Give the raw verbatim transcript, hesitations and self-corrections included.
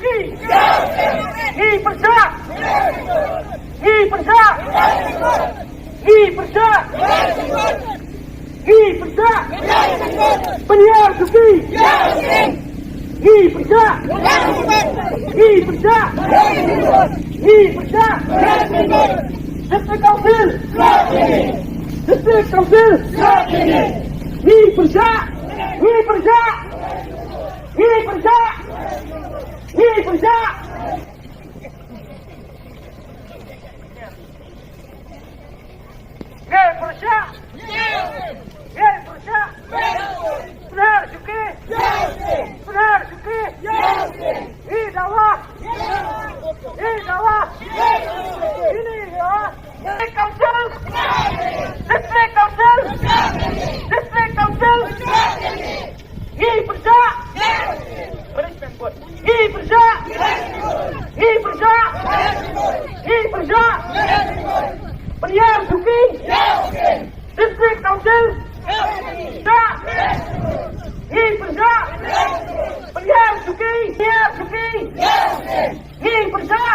Ngi pyrshah! Ngi pyrshah! Ngi pyrshah! Ngi pyrshah! Pynïar suki! Ngi pyrshah! Ngi pyrshah! Ngi pyrshah! District Council! District Council! Ngi pyrshah! Ngi pyrshah! Ngi pyrshah! Ngi pyrshah! Ngi pyrshah! Ngi pyrshah! Pynïar suki! Pynïar suki! Ngi dawa! Ngi dawa! Ngi dawa! District Council! District Council! District Council! Ngi pyrshah! Ngi pyrshah! Ngi pyrshah! Ngi pyrshah! Pynïar suki! District Council! Pyrshah! Ngi pyrshah! Pynïar suki! Pynïar suki! Ngi pyrshah!